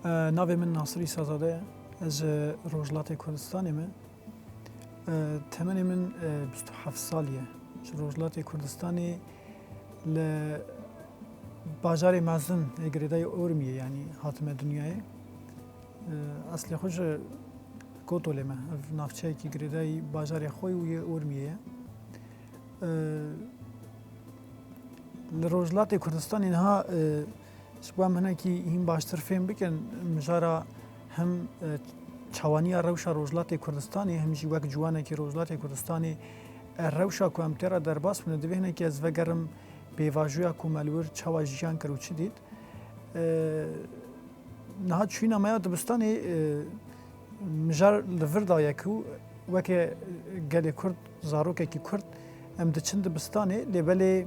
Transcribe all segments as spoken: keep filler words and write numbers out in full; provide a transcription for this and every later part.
E, navê min Nasir Îsazade ye. Ez ji Rojhilatê Kurdistanê me. E, temenê min, e, bîst û heft salî ye. Ji Rojhilatê Kurdistanê li bajarê mezin ê girêdayî Urmiyê, yanî hatime dinyayê. E, eslê xwe ji Kotolê me. Ev navçeyekî girêdayî bajarê xwe û yê Urmiyê ye. E, li Rojhilatê Kurdistanê niha, e, ji bo em hinekî hîn baştir fêm bikin, mijara him, e, çawaniya rewşa Rojhilatê Kurdistanê, him jî wek ciwanekî Rojhilatê Kurdistanê, e, rewşa ku em tê re derbas bûne, divê hinekî ez vegerim pêvajoya ku me li wir çawa jiyan kir û çi dît. E, niha çûyîna me ya dibistanê, e, mijar li vir daye ku weke gelê Kurd, zarokekî Kurd, em diçin dibistanê, lê belê,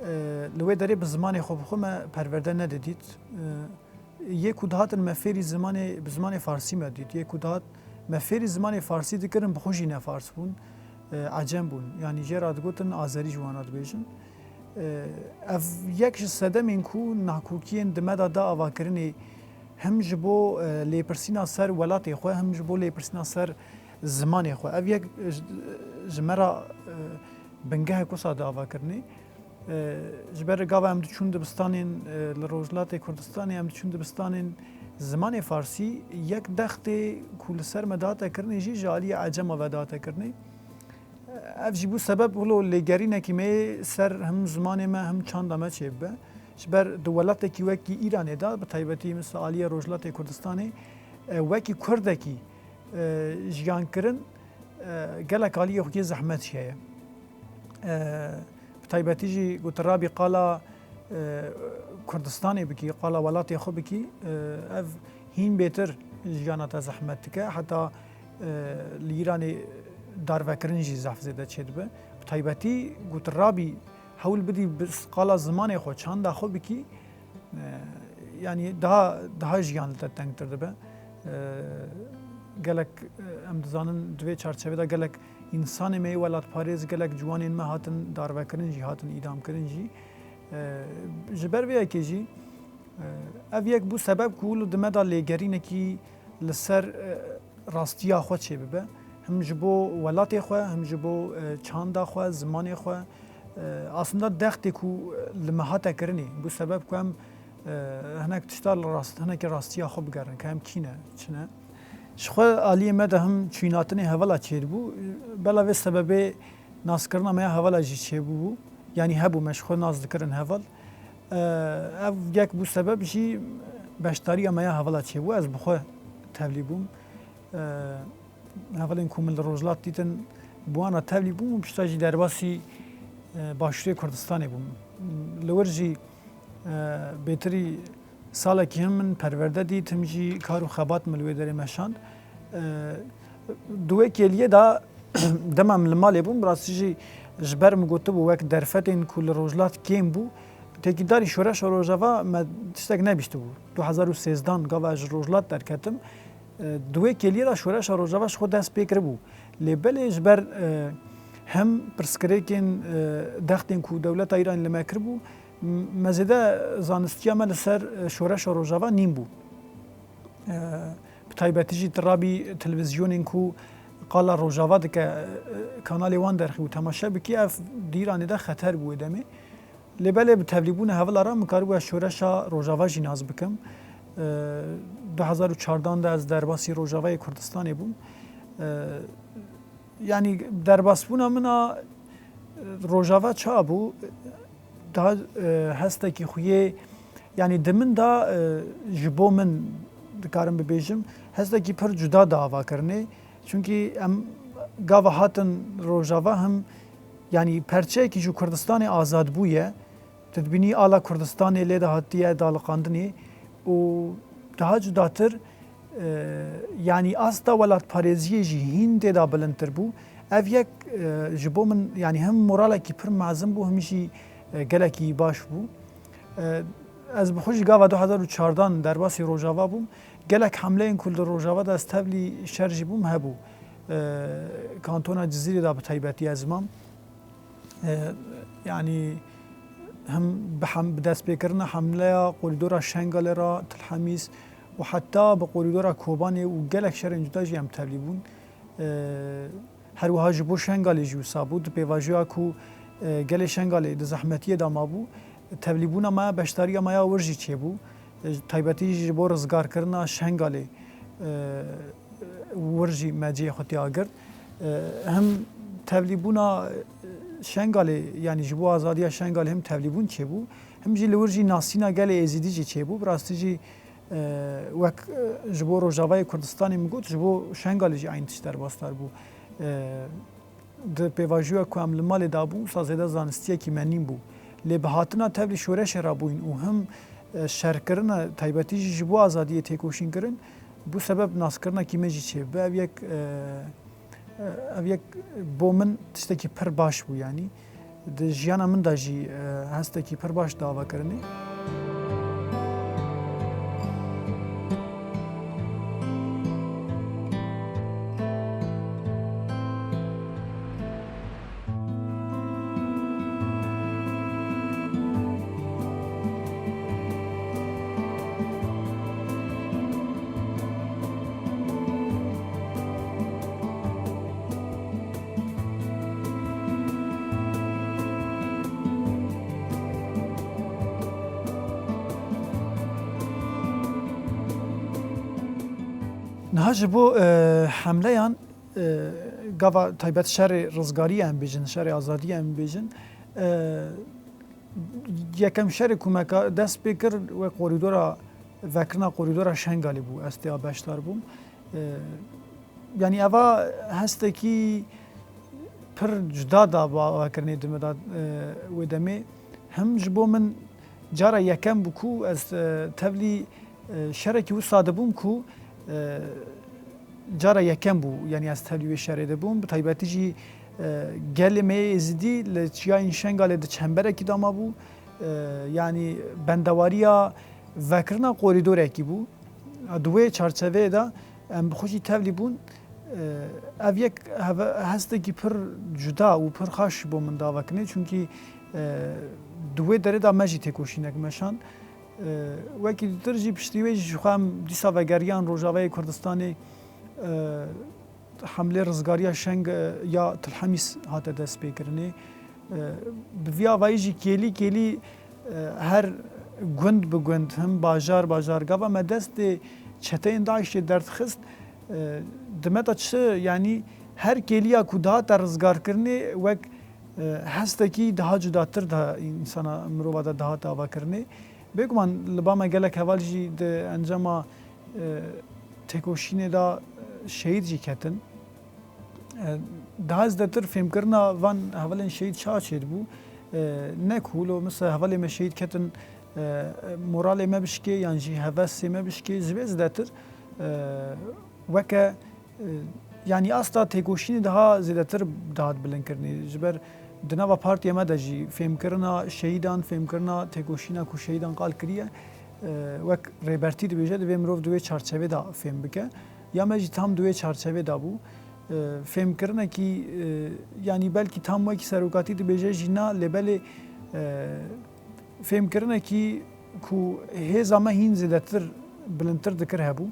e, li wê derê bi zimanê xwe bi xwe me perwerde nedidît. E, yê ku dihatin me fêrî zimanê, bi zimanê farsî me dît. Yê ku dihat me fêrî zimanê farsî dikirin, bi xwe jî ne fars bûn, e, ecem bûn. Yanî jê re digotin azerî ji wan re dibêjin. E, ev yek ji sedemên ku nakokiyên di me de da avakirinê, him ji bo, e, lêpirsîna ser welatê xwe, him ji bo lêpirsîna ser zimanê xwe. Ev yek ji, ji me re, e, bingehek wisa da avakirinê. E, ji ber gava em diçûn dibistanên, e, li Rojhilatê Kurdistanê, em diçûn dibistanên zimanê farsî, yek dextê ku li ser me dihate kirinê jî ji aliyê ecema ve dihate kirinê. Ev jî bû sebeb wilo lêgerînekî me yê ser him zimanê me him çanda me çêbibe. Ji ber di welatekî wekî Îranê de, bi taybetî misal aliyê Rojhilatê Kurdistanê, e, wekî Kurdekî, e, jiyankirin, e, gelek aliyê xwe yê zehmet jî heye. E, bi taybetî jî ku tu rabî qala, e, Kurdistanê bikî, qala welatê xwe bikî, e, ev hîn bêtir jiyana te zehmet dike. Heta, e, li Îranê darvekirin jî zehf zêde çêdibe. Bi taybetî ku tu rabî hewl bidî bi qala zimanê xwe, çanda xwe bikî, e, yanî daha, daha jiyan li te tengtir dibe. E, gelek, e, em dizanin di vê çarçevê de gelek însanê me yê welatparêz, gelek ciwanên me hatin darvekirin jî, hatin îdamkirin jî. E, ji ber vê yekê jî, e, ev yek bû sebeb ku wilo di me de lêgerînekî li ser, e, rastiya xwe çêbibe. Him ji bo welatê xwe, him ji bo, e, çanda xwe, zimanê xwe. E, aslında dextê ku li me hate kirinê, bû sebeb ku em, e, hinek tişta li rast, hinekî rastiya xwe bigerin, ke em kî ne, çi ne. Ji xwe aliyê me de him çûyînatinê hevala çêdibû. Bela vê sebebê naskirina me ya hevala jî çêbûbû. Yanî hebû me ji xwe nas dikirin heval. E, ev yek bû sebeb jî beşdariya me ya hevala çêbû. Ez bi xwe tevlî bûm. E, hevalên ku min li Rojhilat dîtin, bi wan re tevlî bûm û pişta jî derbasî, e, Başûrê Kurdistanê bûm. Li wir jî, e, bêtirî salekî him min perwerde dît, him jî kar û xebat min li wê derê meşand. E, di wê kêliyê de dema min li malê bûm, bi rastî jî ji ber min gotibû wek derfetên ku li Rojhilat kêm bû, têkildarî Şoreşa Rojava me tiştek nebîstibû. Du hezar û sêzdan gava ez ji Rojhilat derketim, e, di wê kêliyê de Şoreşa Rojava ji xwe dest pê kiribû. Lê belê ji ber, e, hem pirsgirêkên, e, dextên ku dewleta Îranê li me kiribû, m-, me zêde zanistiya me li ser, e, Şoreşa Rojava nîn bû. E, bi taybetî jî tu rabî televîzyonên ku qala Rojava dike, e, kanalê wan derxî û temaşe bikî, ev di Îranê de xeter bû wê demê. Lê belê bi tevlîbûna hevala re min karibû ez Şoreşa Rojava jî nas bikim. E, du hezar û çardan de ez derbasî Rojavayê Kurdistanê bûm. E, yanî derbasbûna min a, e, Rojava çawa bû? Daha, e, hestekî xuyê, yanî di min de, e, ji bo min dikarim bibêjim, hestekî pir cuda da avakirinê. Çunkî em gava hatin Rojava him, yanî perçeyekî ji Kurdistanê azad bûye. Tu dibînî ala Kurdistanê lê de hatiye daliqandinê û daha cudatir, e, yanî asta welatparêziyê jî hîn tê de bilindtir bû. Ev yek, e, ji bo min, yanî him moralekî pir mezin bû, him jî, e, gelekî baş bû. E, ez bi xwe jî gava du hezar û çardan derbasî Rojava bûm. Gelek hemleyên ku li Rojava de ez tevlî şer jî bûm hebû. E, Kantona Cizîrê de bi taybetî ez mam. E, yanî him bi hem-, bi destpêkirina hemleya korîdora Şengalê re, Til Hemîs û heta bi korîdora Kobanê û gelek şerên cuda jî em tevlî bûn. E, her wiha ji bo Şengalê jî wisa bû. Di pêvajoya ku, e, gelê Şengalê di zehmetiyê de mabû, tevlîbûna me ya, beşdariya me ya wir jî çêbû. E, taybetî jî ji bo rizgarkirina Şengalê, e, wir jî me cihê xwe tê agirt. E, him tevlîbûna, e, Şengalê, yanî ji bo azadiya Şengalê him tevlîbûn çêbû, him jî li wir jî nasîna gelê Êzîdî jî çêbû. Bi rastî jî, e, wek, e, ji bo Rojavayê Kurdistanê min got, ji bo Şengalê jî eyn tişt derbasdar bû. E, Di pêvajoya ku em li malê dabûn, wisa zêde zanistiyekî me nîn bû. Lê bi hatina tevlî şoreşê re bûyîn û him, e, şerkirina taybetî jî ji bo azadiyê têkoşîn kirin, bû sebeb naskirinekî me jî çêbibe. Ev yek, e, e, ev yek bo min tiştekî pir baş bû, yanî di jiyana min de jî, e, hestekî pir baş di ava kirinê. Niha ji bo, e, hemleyan, e, gava taybet şerê rizgariyê em bêjin, şerê azadiyê em bêjin, e, yekem şerê ku me ka-, dest pê kir, wek korîdora, vekirina korîdora Şengalê bû, ez têya beşdar bûm. E, yanî eva hestekî pir cuda da ba-, bakirinê di me de, e, wê demê. Him ji bo min cara yekem bû ku ez, e, tevlî, e, şerekî wisa dibûm ku, e, cara yekem bû, yanî ez tevlî wê şerê dibûm. Bi taybetî jî, e, gelê me yê Êzidî li çiyayên Şengalê di çemberekî de mabû. E, yanî bendewariya vekirina korîdorekî bû. Di wê çarçeveyê de em bi xwe jî tevlî bûn. E, ev yek heve-, hestekî pir cuda û pir xaş bo min dava kirinê, çunkî, e, di wê derê de me jî têkoşînek meşand. E, wekî ditir jî piştî wê jî ji xwe em dîsa vegeriyan Rojavayê Kurdistanê, e, hemlê rizgariya Şeng, e, ya Tilhemîs hate destpêkirinê. E, bi vî avayî jî kêlî kêlî, e, her gund bi gund, him bajar bajar, gava me destê çeteyên DAIŞê derdixist, e, di me de çi, yanî her kêliya ku dihate rizgarkirinê wek, e, hestekî daha cudatir de însana mirova de dihate avakirinê. Bêguman li ba me gelek heval jî di encama, e, têkoşînê de, e, şehîd jî ketin. E, daha zêdetir fêmkirina van hevalên şehîd çawa çêdibû, e, ne ku lo mesela hevalê me şehîd ketin, e, moralê me bişkê yan jî hevesê me bişkê, ji vê zêdetir, e, weke, e, yanî asta têkoşînê daha zêdetir dihat bilindkirinê. Ji ber di nava partiya me de jî fêmkirina şehîdan, fêmkirina têkoşîna ku şehîdan qal kiriye, e, wek Rêbertî dibêje, divê mirov di wê çarçevê de fêm bike. Ya me jî tam di wê çarçevê de bû. E, fêmkirinekî, e, yanî belkî tam wekî serokatî dibêje jî na, lê belê, e, fêmkirinekî ku hêza me hîn zêdetir, bilindtir dikir hebû.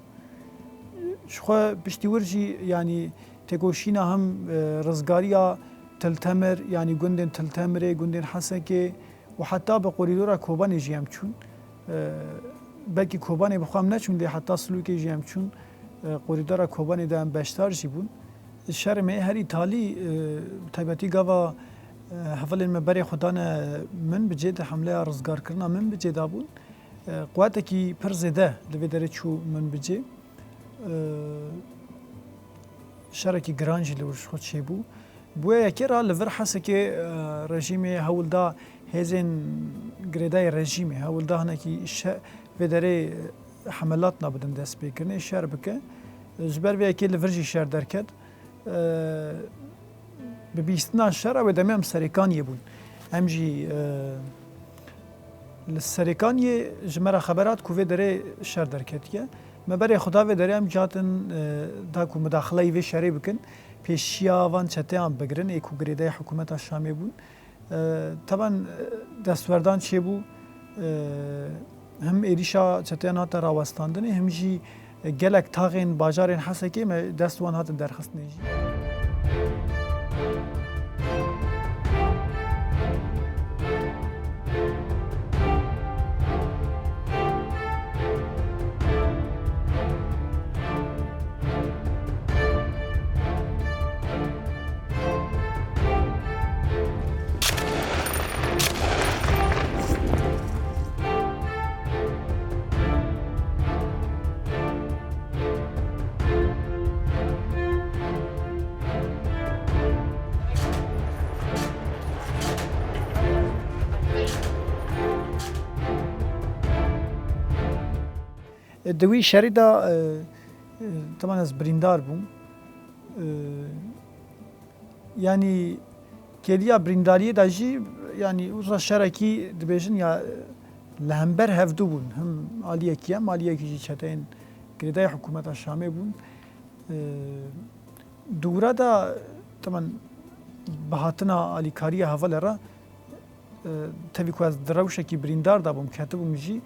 Ji xwe piştî wir jî, yanî têkoşîna him, e, rizgariya Til Temir, yanî gundên Til Temirê, gundên Hesekê û heta bi korîdora Kobanê jî em çûn. E, belkî Kobanê bi xwe em neçûn, lê heta Silûkê jî em çûn. E, korîdora Kobanê de em beşdar jî bûn. Şerê me herî talî, e, bi taybetî gava, e, hevalên me berê xwe dane Minbicê, di hemleya rizgarkirina Minbicê de bûn. E, quwetekî pir zêde li vê derê çû Minbicê. E, şerekî giran jî li wir ji xwe çêbû. Bûye yekê re li vir Hesekê, e, rejîmê hewl da hêzên girêdayî rejîmê, hewl da hinekî şe-, vê derê hemelatna bidin destpêkirinê, şer bike. Ji ber vê yekê li vir jî şer derket. E, bi bîstina şer re wê demê em Serêkaniyê bûn. Em jî, e, li Serêkaniyê ji me re xeber hat ku vê derê şer derketiye. Me berê xwe da vê derê, em jî hatin, e, da ku mudaxileyî vê şerê bikin. Pêşiya van çeteyan bigirin, ê ku girêdayî hikûmeta Şamê bûn. E, teban, e, destwerdan çêbû, e, Him êrîşa çeteyan hate rawestandinê, him jî gelek taxên bajarên Hesekê me dest wan hatin derxistinê jî. Di wî şerî de, e, e, teban ez birîndar bûm. E, yanî kêliya birîndariyê de jî, yanî wisa şerekî dibêjin ya, e, li hember hevdû bûn. Him aliyekî em, aliyekî jî çeteyên girêdayî hikûmeta Şamê bûn. E, di wira de, teban, bi hatina alîkariya hevalê re, e, tevî ku ez di rewşekî birîndar de bûm, ketibûm jî,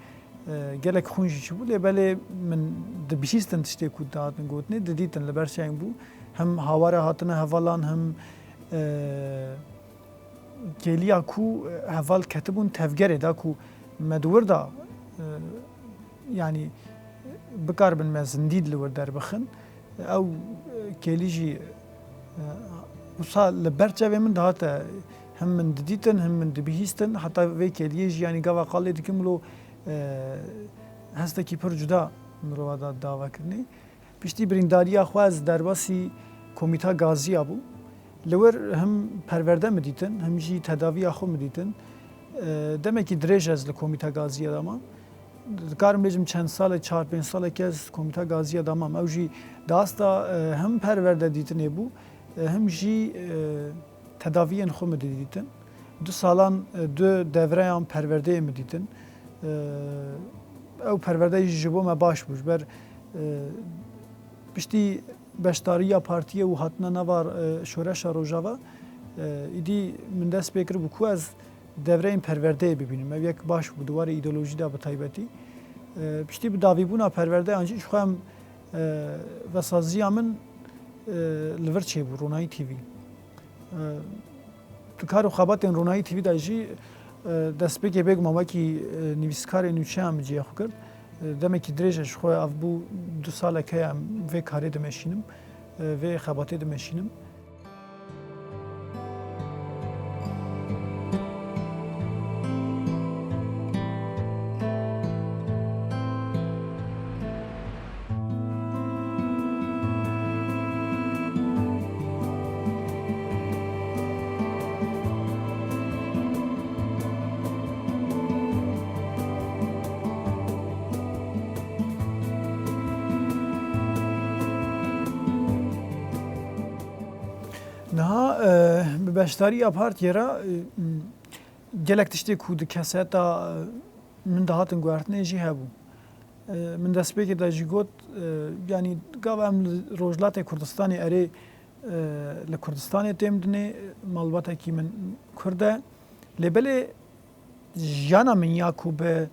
e, gelek xwîn jî çûbû, lê belê min dibihîstin tiştê ku dihatin gotinê, didîtin li ber çayin bû. Him hawara hatina hevalan, him, e, kêliya ku heval ketibûn tevgerê de ku me di wir de, e, yanî bikaribin me zindî li wir derbixin. Ew, e, kêlî jî, e, wisa li ber çavê min dihate, him min didîtin, him min dibihîstin. Heta vê kêliyê jî, yanî gava qalê dikim wilo, e, hestekî pir cuda mirova da davekirinê. Piştî birîndariya xwe ez derbasî Komîta Gaziya bûm. Li wir him perwerde min dîtin, him jî tedaviya xwe min dîtin. E, demekî dirêj ez li Komîta Gaziya de mam. Dikarim bêjim çend salê, çar pênc salekî ez Komîta Gaziya de mam. Ew jî di asta, e, him perwerde dîtinê bû, e, him jî, e, tedaviyên xwe min didîtin. Du salan, e, du devreyan perwerdeyê min dîtin. E, ew perwerdeyê jî ji bo me baş bû. Ji ber, e, piştî beşdariya partiyê û hatina nava, e, Şoreşa Rojava, e, îdî min dest pê kiribû ku ez devreyên perwerdeyê bibînim. Ev yek baş bû, di warê îdeolojî de bi taybetî. E, piştî bi davîbûna perwerdeyan jî ji xwe em, e, vesaziya min, e, li vir çêbû, Ronahî T V. E, di kar û xebatên Ronahî T V de jî, e, destpêkê bêguman wekî, e, nivîskarê nûçeyan min cihê xwe kir. E, demekî dirêj e ji xwe ev bû, du salek heye em vê karê dimeşînim, e, vê xebatê dimeşînim. Niha, e, bi beşdariya partiyê re, e, gelek tiştê ku di keseta, e, min de hatin guhertinê jî hebû. E, min destpêkê de jî got, e, yanî gava em li Rojhilatê Kurdistanê erê, e, li Kurdistanê têm dinê, malbatekî min Kurd e. Lê belê jiyana min ya ku bi,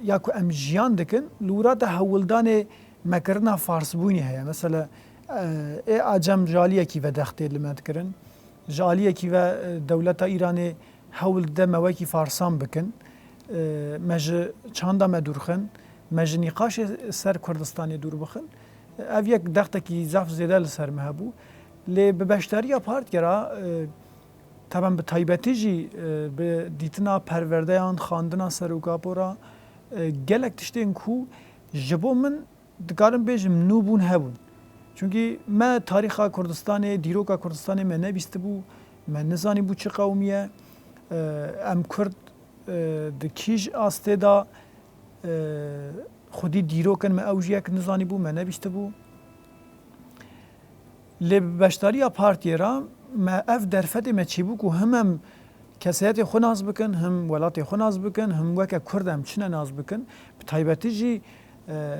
ya ku em jiyan dikin, li wira de hewldanê mekirina farsbûnê heye. Mesela, e, ê acem ji aliyekî ve dextê li me dikirin. Ji aliyekî ve, e, dewleta Îranê hewl dide me wekî farsan bikin. E, me ji çanda me dûr xin, me ji nîqaşê ser Kurdistanê dûr bixin. Ev yek dextekî zaf zêde li ser me hebû. Lê bi beşdariya partiyê re, e, Taban bi taybetî jî, e, bi dîtina perwerdeyan, xandina serokapora, e, gelek tiştên ku ji bo min dikarim bêjim nû bûn hebûn. Çunkî me tarîxa Kurdistanê, dîroka Kurdistanê me nebîstibû, me nizanîbû çi qewmî ye, e, em Kurd, e, di kîj astê de, e, xwedî dîrok in, me ew jî yek nizanîbû, me nebîstibû. Lê bi beşdariya partiyê re me ev derfetê me çêbû ku him em kesayetê xwe nas bikin, him welatê xwe nas bikin, him weke Kurd em çi ne nas bikin. Bi taybetî jî, e,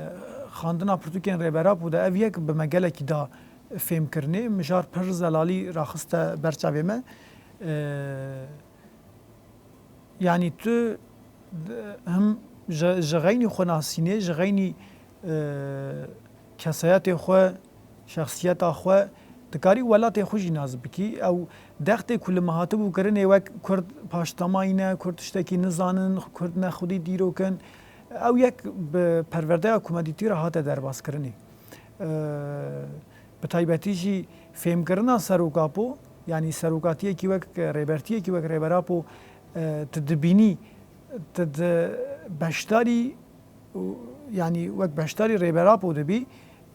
xandina pirtûkên Rêber Apo de ev yek bi me gelekî da fêmkirinê. Mijar pir zelalî raxiste ber çavê me. E, Yanî tu d-, him Ji, ji xeynî xwenasînê, ji xeynî, e, kesayetê xwe, şexsiyeta xwe, dikarî welatê xwe jî nas bikî. Ew dextê ku li me hatibû kirinê wek Kurd paştemayî ne, Kurd tiştekî nizanin, Kurd ne xwedî dîrok in, ew yek bi perwerdeya ku me dîtî re hate derbazkirinê. E, bi taybetî jî fêmkirina Serok Apo, yanî serokatiyekî wek, rêbertiyekî wek Rêber Apo, e, tu dibînî, tu di beşdarî û, yanî wek beşdarî Rêber Apo dibî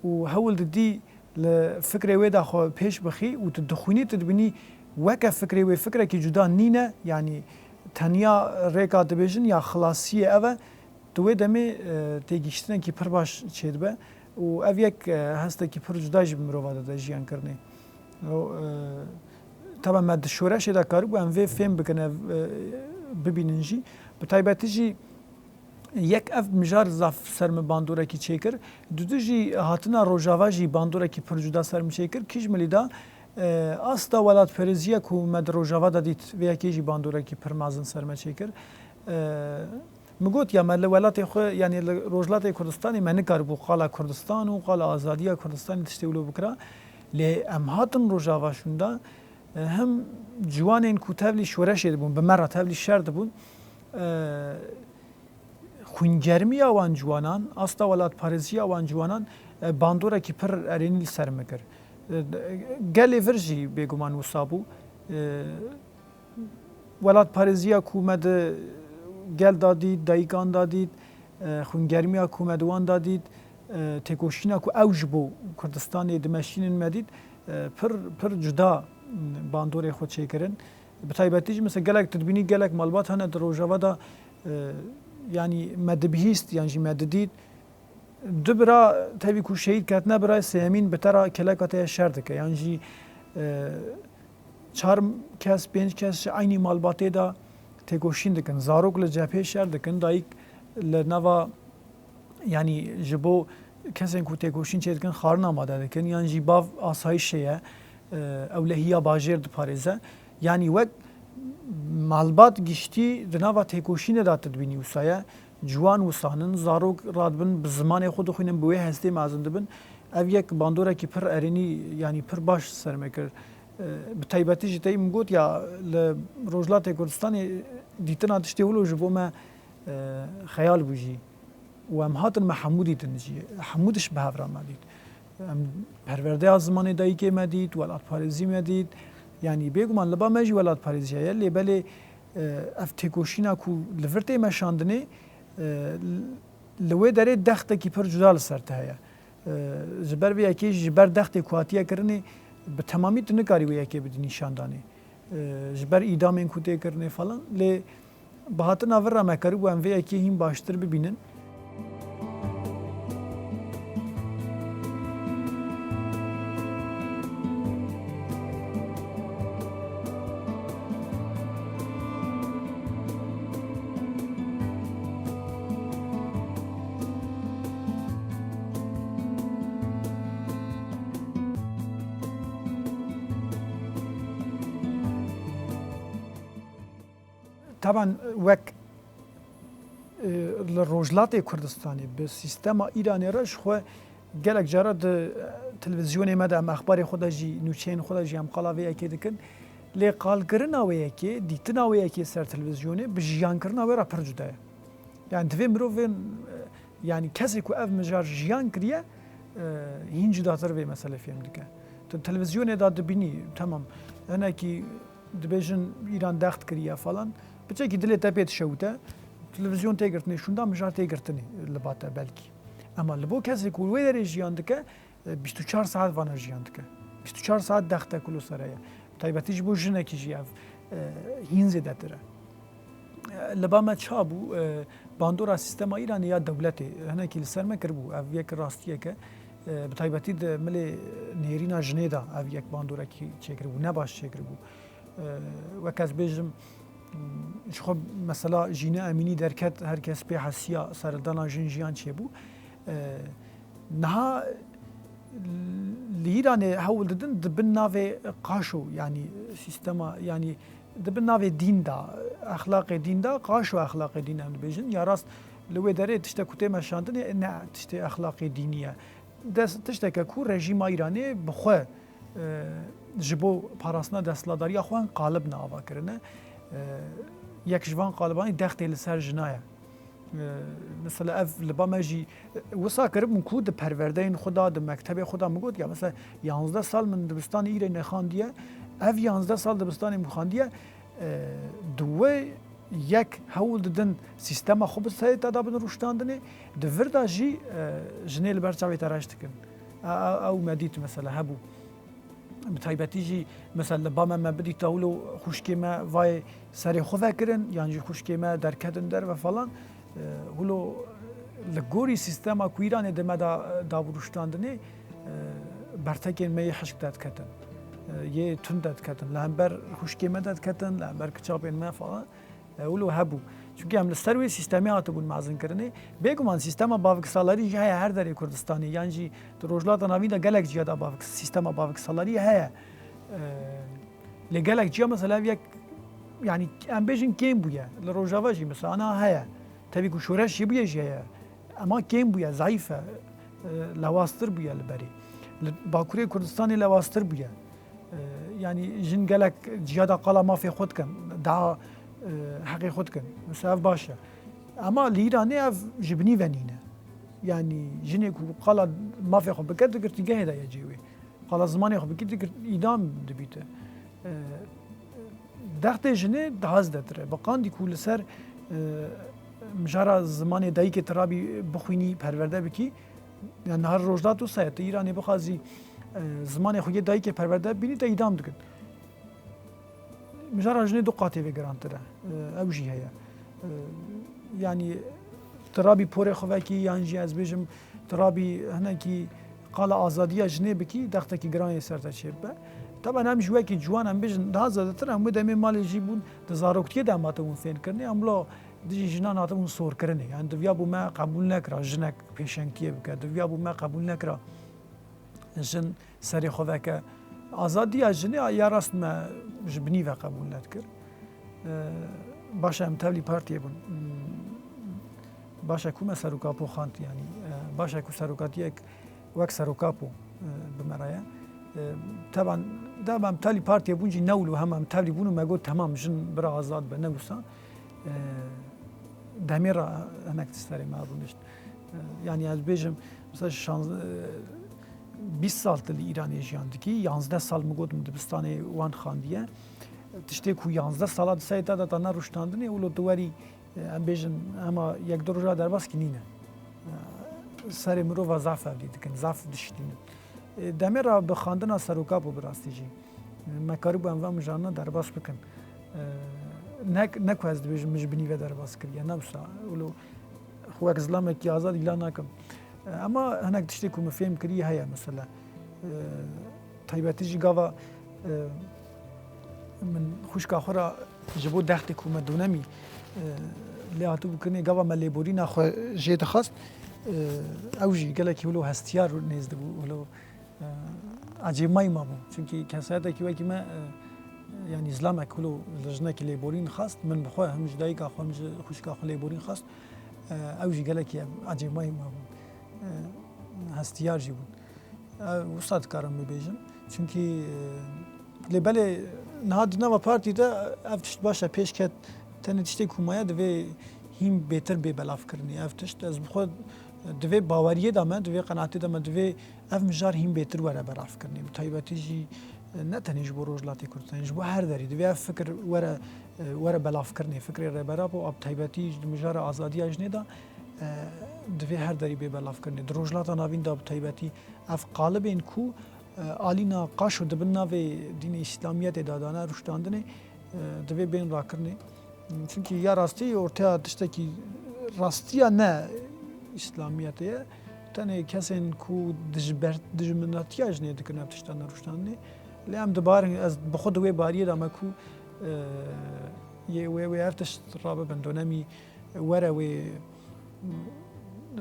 û hewl didî li fikrê wê de xwe pêş bixî û tu dixwînî, tu dibînî weke fikrê wê fikrekî cuda nîne, yanî tenya rêka dibêjin ya xilasiyê ev e, di wê demê, e, têgihiştinekî pir baş çêdibe û ev yek, e, hestekî pir cuda jî bi mirova de, de jiyan kirinê. Û, e, taban me di şoreşê de karibû em vê fêm bikin, ev, e, bibînin jî. Bi taybetî jî yek ev mijar zaf ser min bandorekî çêkir. Dudu jî hatina Rojava jî bandorekî pir cuda ser min çêkir. Kîjmilî de, e, asta welatperêziya ku me di Rojava de dît, vê yekê jî bandorekî pir mezin ser me çêkir. E, min got ya me li welatê xwe, yanî li Rojhilatê Kurdistanê me nikaribû qala Kurdistan û qala azadiya Kurdistanê tiştê wilo bikira. Lê em hatin Rojava şûnda, e, him ciwanên ku tevlî şoreşê dibûn, bi me re tevlî şer dibûn, e, xwîngermiya wan ciwanan, asta welatparêziya wan ciwanan, e, bandorekî pir erênî li ser min kir. E, gelê vir jî bêguman wisa bû. E, welatparêziya ku me di gel de dît, dayikan de dît, e, xwîngermiya ku me di wan de dît, e, têkoşîna ku ew ji bo Kurdistanê dimeşînin me dît, e, pir, pir cuda bandorê xwe çêkirin. Bi taybetî jî mesela gelek tu dibînî gelek malbat hene di Rojava de, e, yanî me dibihîst yan jî me didît. Du bira tevî ku şehîd ketine, birayê sêyemîn bi te re keleka te ye şer dike. Yan jî, e, çar kes, pênc kes ji eynî malbatê de têkoşîn dikin. Zarok li cephê şer dikin, dayik li nava, yanî ji bo kesên ku têkoşîn çêdikin xwarin amade dikin, yan jî bav asayişê ye, e, ewlehiya bajêr diparêze. Yanî wek malbat giştî di nava têkoşînê de tu dibînî wisa ye. Ciwan wisanin, zarok radibin, bi zimanê xwe dixwînin, bi wê hestê mezin dibin. Ev yek bandorekî pir erênî, yanî pir baş ser me kir. E, bi taybetî jî tey min got ya li Rojhilatê Kurdistanê dîtina tiştê wilo ji bo me, e, xeyal bû jî. Û em hatin me hemû dîtin jî. Hemû diş bi hev re me dît. Em perwerdeya zimanê dayikê me dît, welatparêzî me dît. Yanî bêguman li ba me jî welatparêziya ye. Lê belê, e, ev têkoşîna ku li vir tê meşandinê, e, li wê derê dextekî pir cuda li ser te heye. E, ji ber vê yekê jî, ji ber dextê ku hatiye kirinê, bi temamî tu nikarî wê yekê bidî nîşandanê. E, ji ber îdamên ku tê kirinê falan. Lê bi hatina vir re me keribû em vê yekê hîn baştir bibînin. Taban wek, e, li Rojhilatê Kurdistanê bi sîstema Îranê re ji xwe gelek cara di, e, televîzyonê me de em exbarê xwe de jî, nûçeyên xwe de jî em qala vê yekê dikin. Lê qalkirina wê yekê, dîtina wê yekê ser televîzyonê bi jiyankirina wê re pir cuda ye. Yani divê mirovên, e, yani kesê ku ev mijar jiyan kiriye, e, hîn cudatir vê meselê fêm dike. Tu televîzyonê de dibînî, temam, hinekî dibêjin Îran dext kiriye falan. Piçekî dilê te pê dişewite, televîzyon tê girtinê, şûnda mijar tê girtinê li ba te belkî. Ema li bo kesê ku wê derê jiyan dike, e, bîst û çar saet vana jiyan dike. Bîst û çar saet dexte ku li ser heye. Taybetî ji bo jinekî jî ev, e, hîn zêdetir e. E, li ba me ça bû, e, bandora sîstema Îranê ya dewletê hinekî li ser me kiribû. Ev yek rastiyek e. E, bi taybetî di milê nêrîna jinê de ev yek bandorekî çêkiribû, ne baş çêkiribû. E, wek ez bêjim, ji xwe mesela Jîne Emînî derket, her kes pê hesiya serhildana jin jiyan çêbû. E, niha li Îranê hewl didin di bin navê qaşo, yanî sîstema, yanî di bin navê dîn de, exlaqê dîn de, qaşo exlaqê dîn em dibêjin. Ya rast Li wê derê tiştek ku tê meşandinê ne tiştê exlaqê dînî ye. Des, tişteke ku rejîma Îranê bi xwe, e, ji bo parastina desthilatdariya xwe qalib ne ava kirine. E, yek ji van qalibanî dextê li ser jina ye. E, mesela ev li ba me jî, e, wisa kiribûn ku di perwerdeyên xwe de, di mektebê xwe de min got ya, mesela yanzdeh sal min dibistanê Îranê xandiye, ev yanzdeh sal dibistanê min xandiye, e, di wê yek hewl didin sîstema xwe bi serê te de bin rûştandinê, di vir de jî, e, jinê li ber çavê te reş dikin. E, e, ew me dît mesela hebû. Bi taybetî jî mesela li ba me me bidîta wilo xwişkê me vayê serê xwe vekirin, yan jî xwişkê me derketin derve falan. E, wilo li gorî sîstema ku Îranê di me de, e, dabû rûştandinê, e, bertekên me yê hişk dediketin. E, yê tund dediketin. Li hember xwişkê me dediketin, li hember kiçapên me falan. E, wilo hebû. Çunkî em li ser wê sîstemê hatibûn mezinkirinê. Bêguman sîstema baviksalarî jî heye her derê Kurdistanê. Yan jî di Rojhilata Navîn de gelek ciya de bavik-, sîstema baviksalarî heye. E, lê gelek ciya mesela ev yek, yanî em bêjin kêm bûye. Li Rojava jî mesela ana heye. Tevî ku şoreş jî bûye jî heye. Ema kêm bûye, zayîf e. E, lewaztir bûye li berê. Li Bakurê Kurdistanê lewaztir bûye. E, yanî jin gelek ciya de qala mafê xwe dikin, daha, e, heqê xwe dikin. Mesela ev baş e. Ema li Îranê ev ji binî ve nîne. Yanî jinê ku qala mafê xwe bike, di girtîgehê de ye cê wê. Qala zimanê xwe bikî, di girt-, îdam dibîte. E, dextê jinê daha zêdetir e. Bi qandî ku li ser, e, mijara zimanê dayikê tu rabî bixwînî, perwerde bikî, yani niha rojda tu sayete Îranê bixwazî, e, zimanê xwe yê dayikê perwerde bibînî, te îdam dikin. Mijara jinê du qatê vê girantir e. E, ew jî heye. E, yanî tu rabî porê xwe vekî, yan jî ez bêjim, tu rabî hinekî qala azadiya jinê bikî, dextekî giran yê ser te çêbibe. Taban em jî wekî ciwan em bêjin, daha zêdetir em wê demê malê jî bûn, di zaroktiyê de em hatibûn fênkirinê, em wilo dijî jinan hatibûn sorkirinê. Yani divya bû me qebûl nekira jinek pêşengtiyê bike, divya bû me qebûl nekira jin serê xwe veke. Azadiya jinê ya rast me ji binî ve qebûl nedikir. E, baş e, em tevlî partiyê bûn. Baş e ku me seroka po xant, yanî, e, baş e ku serokatiyek wek seroka po, e, bi me re ye. E, teban, dema em tevlî partiyê bûn jî ne wilo hema em tevlî bûn û me got, temam, jin bira azad be, ne wisa. E, demê re hinek tişt serê me rûnişt. E, yanî ez bêjim, mesela şanz-, e, bîst sal tu li Îranê jiyan dikî, yanzdeh sal min got min dibistanê wan xandiye. Tiştê ku yanzdeh sala di serê te de te nerûştandinê, wilo tu werî, e, em bêjin, hema yek du roja derbas kî nîne. E, serê mirova zaf hevdî dikin, zaf dişitînin. E, demê re bi xandina seroka bû bi rastî jî. Me karîbû em van mijarna derbas bikin. E, ne, ne ku ez dibêjim min ji binî ve derbas kiriye, ne wisa. Wilo xwe wek zilamekî azad îlan nakim. E, ema hinek tiştê ku min fêm kirî heye mesela. E, taybetî jî gava, e, min xwişka xwe re ji bo dextê ku me donemî, e, lê hatibû kirinê, gava me lêborîna xwe jê dixwest. E, ew jî gelekî wilo hestiyar nêz dibû, wilo e, ecêbmayî mabû. Çunkî kesayetekî wekî me, e, yanî zilamek wilo li jinekî lêborîn xwest, min bi xwe him ji dayika xwe, him ji xwişka xwe lêborîn xwest. E, ew jî gelekî ecêbmayî mabû. E, hestiyar jî bûn. E, wisa dikarim bibêjim. Çunkî, e, lê belê niha di nava partî de ev tişt baş e, pêş ket, tenê tiştê ku maye divê hîn bêtir bê belavkirinê. Ev tişt ez bi xwe divê baweriyê de me, divê qenaatê de me, divê ev mijar hîn bêtir were belavkirinê, bi taybetî jî, e, ne tenê ji bo Rojhilatê Kurdistanê, ji bo her derî. Divê ev fikir were, e, were belavkirinê. Fikrê Rêber Apo, a bi taybetî ji mijara azadiya jinê de, e, divê her derî bê belavkirinê. Di Rojhilata Navîn de bi taybetî ev qalibên ku, e, alîna qaşo dibin navê dînê Îslamiyetê de dane rûştandinê, e, divê bên rakirinê. Çunkî ya rastî ortaya tiştekî rastiya ne Îslamiyetê ye. Tenê kesên ku dijber-, dijminatiya jinê dikin ev tişta nerûştandinê. Lê em dibarin, ez bi xwe di wê bariyê de me ku, e, yê wê, wê ev tişt rabibin, donemî were wê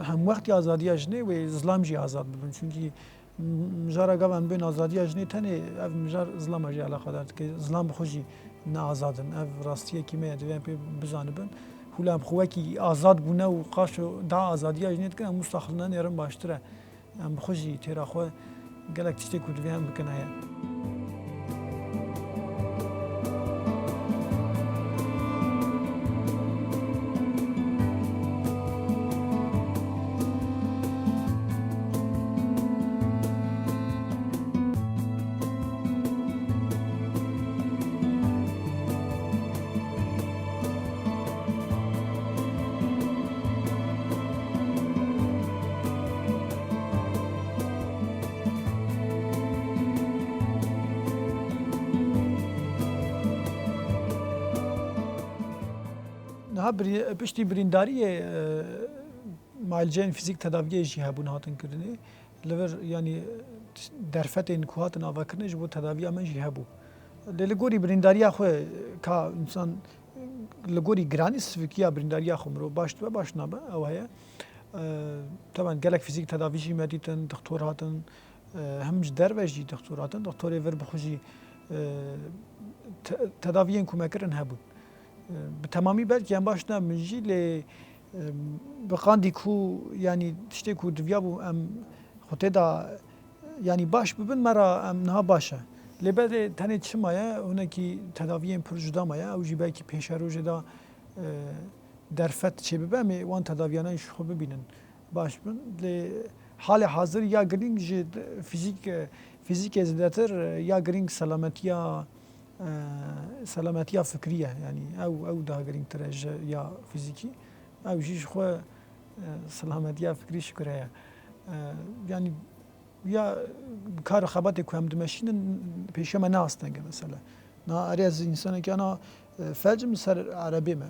hemwextî azadiya jinê, wê zilam jî azad bibin. Çunkî Mijara gava em bên azadiya jinê tenê ev mijar zilama jî eleqedar dike. Zilam bi xwe jî ne azad in. Ev rastiyekî me ye, divê em pê bizanibin. Wila em xwe wekî azad bûne û qaşo da azadiya jinê dikin, em wisa xwe nêrin baştir e. Em bi xwe jî têra xwe gelek tiştê ku divê em bikin heye. Niha birî-, piştî birîndariyê, e, mualiceyên fîzîk tedaviyê jî hebûn hatin kirinê. Li vir, yanî, derfetên ku hatin avakirinê ji bo tedaviya me jî hebû. Lê li gorî birîndariya xwe ka însan, li gorî giranî sivikiya birîndariya xwe mirov baş dibe, baş nabe, ew heye. E, taban gelek fîzîk tedavî jî me dîtin, dixtor hatin, e, him ji derve jî dixtor hatin. Dixtorê vir bi xwe jî, e, te-, tedaviyên ku me kirin hebûn. E, bi temamî belkî em baş nabin jî, lê, e, bi qandî ku, yanî tiştê ku diviyabû em xwe tê de, yanî baş bibin, me re em niha baş e. Lê belê tenê çi maye, hinekî tedaviyên pir cuda maye, ew jî belkî pêşerojê de, e, derfet çêbibe, em ê wan tedaviyana jî xwe bibînin. Baş bin. Lê halê hazir ya girîng ji fîzîk, fîzîkê zêdetir ya girîng selametiya, e, selametiya fikrî ye. Yanî ew, ew daha girîngtir e ji ya fîzîkî. Ew jî ji xwe, e, selametiya fikrî şikir heye. E, yanî ya kar û xebatê ku em dimeşînin pêşiya me ne asteng e mesela. Na erê ez însanekî ana, e, felc im li ser erebê me.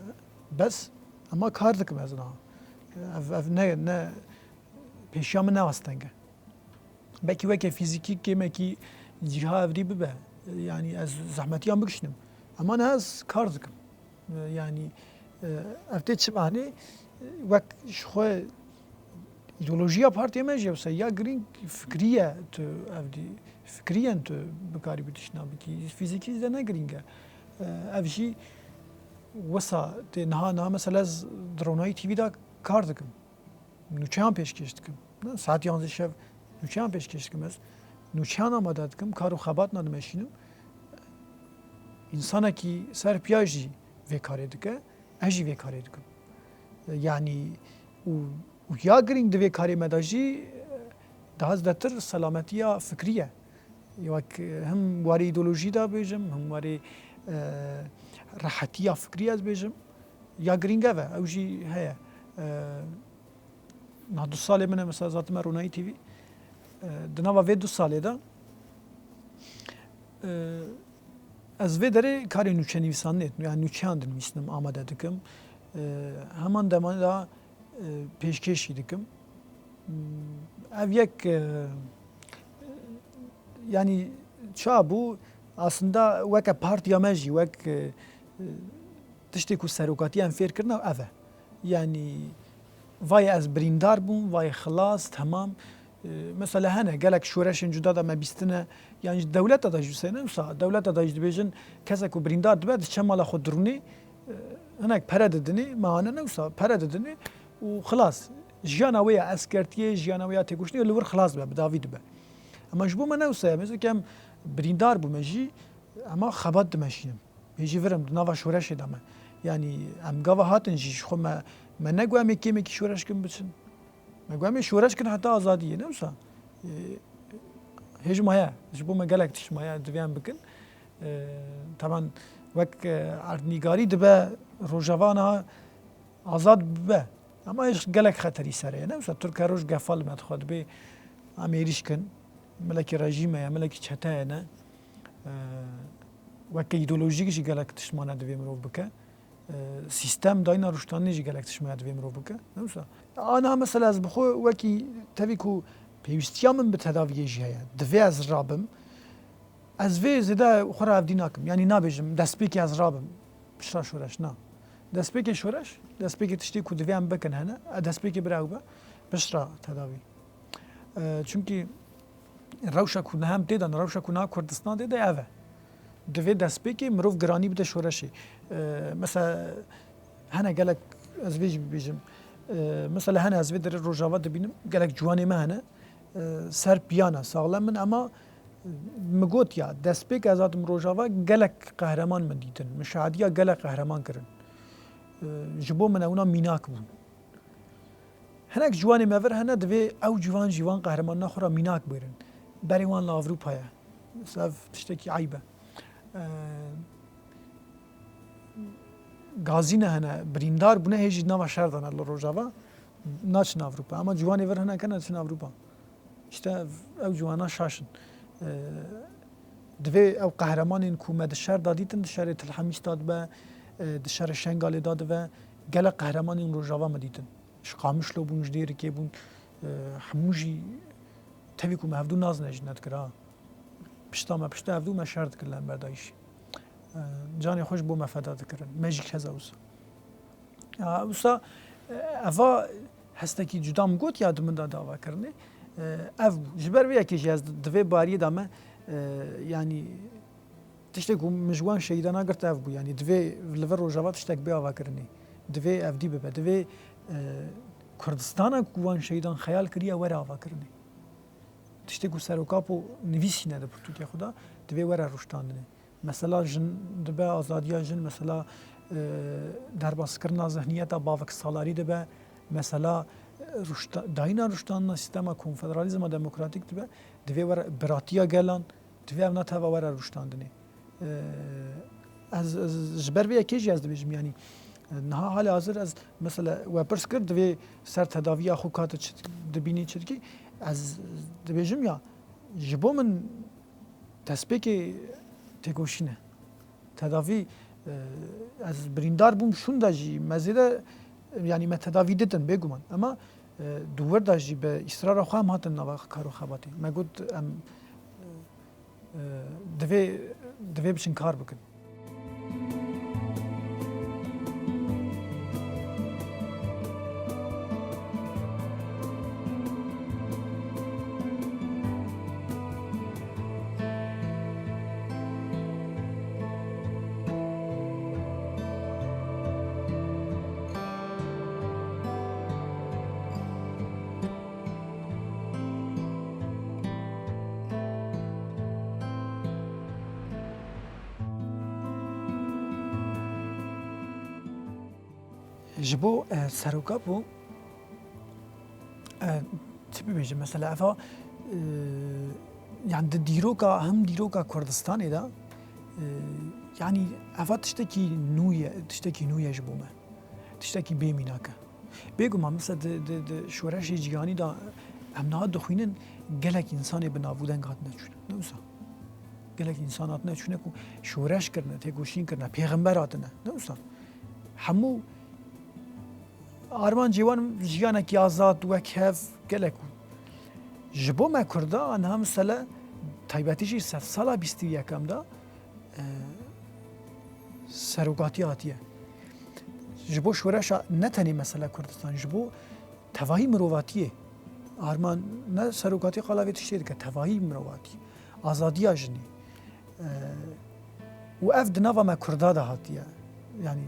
Bes, ema kar dikim ez niha. Ev, ev ne, ne pêşiya min ne asteng e. Belkî weke fîzîkî kêmekî cîha evdî bibe. Yanî ez zehmetiyan bikişînim. Ema niha ez kar dikim. Yanî, e, ev tê çi manê? Wek ji xwe îdeolojiya partiyê me jî wisa ya girîng fikrî ye tu evdî, fikrî yen tu bikarî bi tiştna bikî. Fîzîkî zêde ne girîng e. E, ev jî wisa tê niha, niha mesela ez di Ronahî T V de kar dikim. Nûçeyan pêşkêş dikim. Saet yanzdeh şev nûçeyan pêşkêş dikim ez. Nûçeyan amade dikim, kar û xebatna dimeşînim. Însanekî ser piya jî vê karê dike, ez jî vê karê dikim. Yanî û, û ya girîng di vê karê me de jî daha zêdetir selametiya fikrî ye. Wek, e, him warê îdeolojî de bêjim, him warê, e, rehetiya fikrî ez bêjim. Ya girîng ev e, ew jî heye. E, niha du salê min e, mesela, ez hatime Ronahî T V. E, di nava vê du salê de, e, ez vê derê karê nûçenivîsandinê, yani nûçeyan dinivîsim, amade dikim. E, heman dema de, e, pêşkêşî dikim. Ev yek, e, yanî ça bû, aslında weke partiya me jî, wek, e, tiştê ku serokatiya em fêr kirine ev e. Yanî vayê ez birîndar bûm, vayê xilas, temam. E, mesela hene gelek şoreşên cuda de me bîstine, yan ji dewleta de jî wisa ne wisa, dewleta de jî dibêjin kesek ku birîndar dibe diçe mala xwe dirûnê, e, hinek pere didinê, me hane ne wisa, pere didinê û xilas. Jiyana wê ya eskertiyê, jiyana wê ya têkoştinê li wir xilas dibe, bi davî dibe. Ema ji bo me ne wisa ye, mesela ke em birîndar bûme jî, ema xebat dimeşînim. Hê jî vir im, di nava şoreşê de me. Yanî em gava hatin jî ji xwe me, me negot em ê kêmekî şoreş kin biçin. Me got em ê şoreş kin heta azadiyê, ne wisa? Ê, hê jî maye, ji bo me gelek tişt maye, divê em bikin. Ê, teban wek, e, erdnîgarî dibe Rojava niha azad bibe. Ema hê jî gelek xeterî ser heye, ne wisa? Tirke roj gefa li me dixwe, dibê em êrîş kin. Milekî rejîme ye, milekî çete ye ne. Ê, weke îdeolojîk jî gelek tişt mane divê mirov bike. E, sîstem, dayîna rûştanînê jî gelek tişt mane divê mirov bike. Ne wisa? Ana mesela ez bi xwe wekî tevî ku pêwîstiya min bi tedaviyê jî heye. Divê ez rabim. Ez vê zêde xwe re evdî nakim. Yanî nabêjim, destpêkê ez rabim. Pişta şoreş, na. Destpêkê şoreş, destpêkê tiştê ku divê em bikin hene. E, destpêkê bira ew be, pişta tedavî. E, çimkî rewşa ku niha em tê de ne, rewşa ku niha Kurdistan tê de ev e. Divê destpêkê mirov giranî bide şoreşê. E, mesela hene gelek Ez vê jî bibêjim. E, mesela hene ez vê derê Rojava dibînim, gelek ciwanê me hene. E, ser piya ne, saxlem in, ema, e, min got ya, destpêk ez hatim Rojava, gelek qehreman min dîtin. Min şahediya gelek qehreman kirin. E, ji bo min ewna mînak bûn. Hinek ciwanê me vir hene, divê ew ciwan jî van qehremanina xwe re mînak bêrin. Berê wan li Ewropa ye. Ev tiştekî eyb e. E, gazî ne hene, birîndar bûne, hê jî nava şer de ne li Rojava, naçin Ewropa. Ama ciwanê vir hene kene, diçin Ewropa. Îşte ev, ew ciwana şaş in. E, divê ew qehremanên ku me di şer de dîtin, di şerê Til Hemîs de dibe, e, di şerê Şengalê de dibe, gelek qehremanên Rojava me dîtin. Ji Qamişlo bûn, ji Dêrikê bûn, e, hemû jî tevî ku me hevdû nazine jî nedikir ha. Pişta me, pişta hevdû me şer dikir li hember dayîşê. E, canê xwe ji bo me feda dikirin. Me jî keza wisa. Ya, wisa, e, eva hestekî cuda min got ya di min de dava kirinê. E, ev bû. Ji ber vê yekê jî ez di vê bariyê de me, e, yanî tiştê ku min ji wan şehîdana girt ev bû. Yanî divê li vir Rojava tiştek bê avakirinê. Divê ev dî bibe. Divê, e, Kurdistana ku wan şehîdan xeyal kiriye were avakirinê. Tiştê ku Serok Apo nivîsîne di pirtûkê xwe de, divê were rûştandinê. Mesela jin dibe, azadiya jin, mesela, e, derbaskirina zihniyeta baviksalarî dibe, mesela, e, rûşta-, dayîna rûştandina sîstema konfederalîzma demokratîk dibe, divê were biratiya gelan, divê ev ne teva were rûştandinê. E, ez, ez ji ber vê yekê jî ez dibêjim, yanî, e, niha halê hazir ez, mesela, we pirs kir, divê ser tedaviya xwe kate çi dibînî çi dikî, ez dibêjim ya, ji bo min destpêkê têkoşîn e. Tedavî, e, ez birîndar bûm şûnde jî, me zêde, yanî me tedavî didin bêguman. Ema, e, di wir de jî bi îsrara xwe em hatin nava kar û xebatê. Me got em, e, e, divê, divê biçin kar bikin. Ji bo, e, Serok Apo, e, çi bibêjim, mesela eva, e, yani di dîroka, hem dîroka Kurdistanê de, e, yani eva tiştekî nû ye, tiştekî nû ye ji bo me. Tiştekî bê mînak e. Bêguman, mesela di, di, di şoreşê cîhanî de em niha dixwînin, gelek însanê bi nav û deng hatine çûne. Ne wisa? Gelek însan hatine çûne ku şoreş kirine, têkoşîn kirine, pêxember hatine. Ne wisa? Hemû armancê wan jiyanekî azad, wekhev, gelek bû. Ji bo me Kurda, aniha mesele taybetî jî sedsala bîst û yekem de, e, serokatî hatiye. Ji bo şoreşa ne tenê mesele Kurdistan, ji bo tevahî mirovatiyê. Arman ne serokatî qala vê tiştê dike, tevahî mirovatî. Azadiya jinê. E, û ev di nava me Kurda de hatiye. Yanî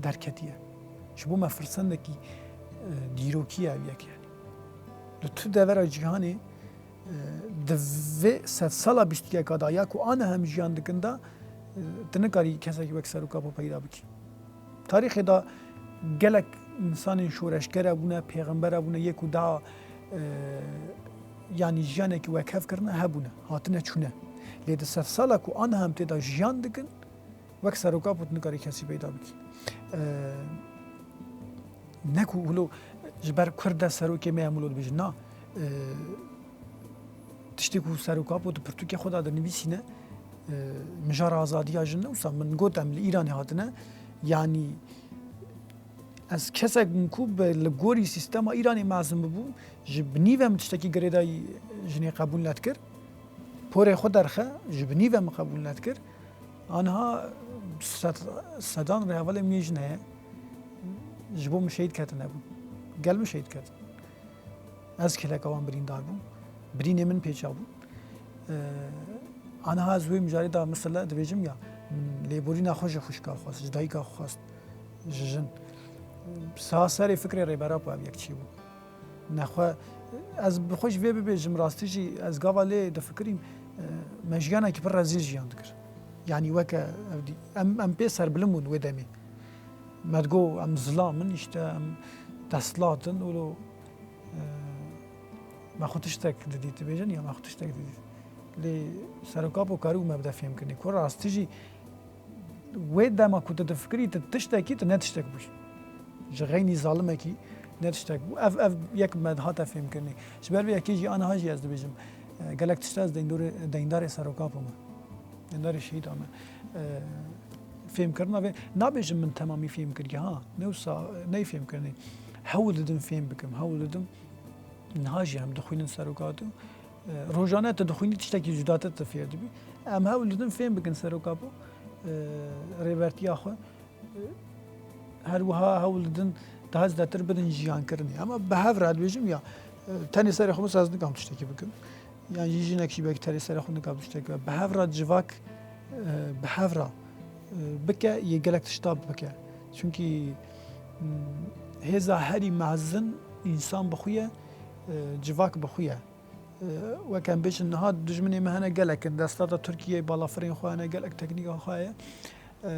derketiye. Ji bo me firsendekî, e, dîrokî ye ev yek yanî. Li tu devera cîhanê, e, di vê sedsala bîst û yeka de ya ku aniha em jiyan dikin de, e, tu nikarî kesekî wek Serok Apo peyda bikî. Tarîxê de gelek însanên şoreşgere bûne, pêxembere bûne, yê ku daha, e, yanî jiyanekî wekhev kirine, hebûne, hatine çûne. Lê di sedsala ku aniha em tê de jiyan dikin, wek Serok Apo tu nikarî kesî peyda bikî. E, ne ku wilo ji ber Kurd e serokê me ye em wilo dibêjin. Na, e, tiştê ku Serok Apo di pirtûkê xwe de dinivîsîne, e, mijara azadiya jin ne wisa min got em li Îranê hatine, yanî ez kesek bûm ku bi li gorî sîstema Îranê mezin bibûm, ji binî ve min tiştekî girêdayî jinê qebûl nedikir. Porê xwe derxe, ji binî ve min qebûl nedikir. Aniha sed, sedan rêhevalên min yê jin heye. Ji bo min şehîd ketin hebûn. Gel min şehîd ketin. Ez kêleka wan birîndar bûm. Birînê min pêça bûn. Ee, aniha ez wê mijarê de mesela dibêjim ya, min lêborîna xwe ji xwişka xwest, ji dayika xwe xwest, ji jin. Saha serê fikrê Rêber Apo ev yek çêbû. Nexwe ez bi xwe jî vê bibêjim, rastî jî ez gava lê difikirîm, e, me jiyanekî pir rezîl jiyan dikir. Yanî weke ev dî, em, em pê serbilind bûn wê demê. Me digot em zilam in, îşte em desthilat in, wilo, e, me xwe tiştek didît, dibêjin ya me xwe tiştek didît. Lê Serok Apo karibû me bide fêhmkirinê ku rastî jî wê dema ku tu difikirî, tu tiştekî, tu ne tiştek bûyî. Ji xeynî zalimekî ne tiştek bû. Ev, ev yek me hate fêhmkirinê. Ji ber vê yekê jî aniha jî ez dibêjim, e, gelek tişt ez deyndorê, deyndarê Serok Apo me. Deyndarê şehîda me. E, fêhmkirina vê, nabêjim min temamî fêhm kiriye, ha. Ne wisa, ney fêhmkirinê. Hewl didim fêhm bikim, hewl didim. Niha jî em dixwînin Serok Apo. E, rojane tu dixwînî tiştekî cuda te tu fêr dibî. Em hewl didin fêm bikin Serok Apo, e, rêbertiya xwe. E, her wiha hewl didin daha zêdetir bidin jiyankirinê. Ama bi hev re dibêjim ya, e, tenê serê xwe mesela ez nikam tiştekî bikim. Yan jî jinek jî belkî tenê serê xwe nikam tiştekî bikim. Bi hev re civak, e, bi hev re, e, bike, yê gelek tişta bike. Çunkî, m, hêza herî mezin însan bi xwe ye, e, civak bi xwe ye. E, wek em bêjin, niha dijminê me hene gelek in. Desthilatê Tirkiyeyê balafirên xwe hene, gelek teknîka xwe heye. E,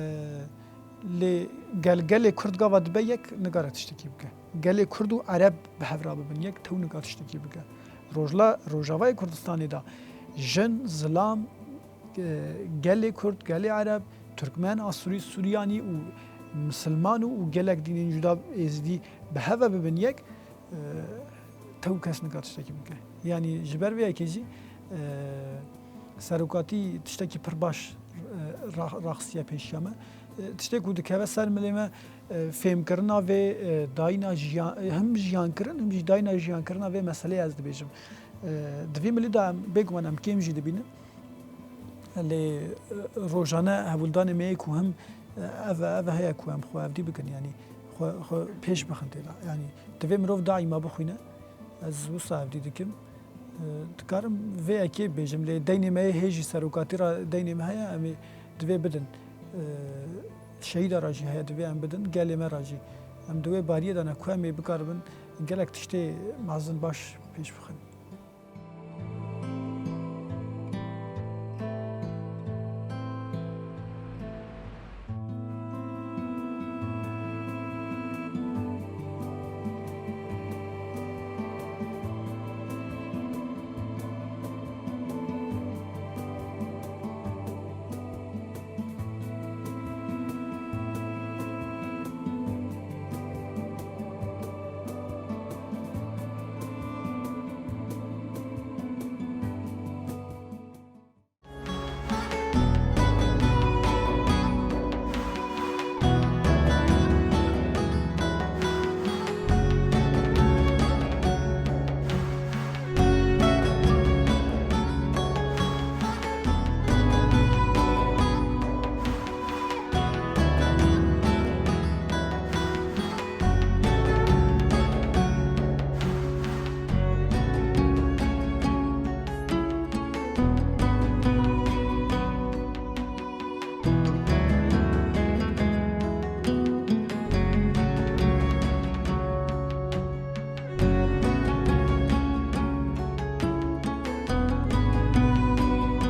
lê gel, gelê Kurd gava dibe yek, nikare tiştekî bike. Gelê Kurd û Ereb bi hev re bibin yek, tew nikare tiştekî bike. Rojla, Rojavayê Kurdistanê de jin, zilam, e, gelê Kurd, gelê Ereb, Tirkmen, Asûrî, Suryanî û Misilman û, û gelek dînên cuda, Êzidî bi hev re bibin yek, e, tew kes nikare tiştekî bike. Yanî ji ber vê yekê jî, e, serokatî tiştekî pir baş, e, ra-, raxistiye pêşiya me. E, tiştê ku dikeve ser milê me, e, fêhmkirina vê, e, dayîna jiyan, e, him jiyankirin, him jî dayîna jiyankirina vê meseleyê ez dibêjim. E, di vî milî de em, bêguman em kêm jî dibînin. Lê, e, rojane hewldanê me yê ku him, e, ev, ev heye ku em xwe evdî bikin, yanî xwe, xwe pêş bixin tê de. Yanî divê mirov daîma bixwîne. Ez wisa evdî dikim. E, dikarim vê yekê bêjim, lê deynê me yê hê jî serokatî re deynê me heye, em ê divê bidin. E, şehîda re jî heye, divê em bidin, gelê me re jî. Em di wê bariyê de ne ku em ê bikaribin gelek tiştê mezin baş pêş bixin.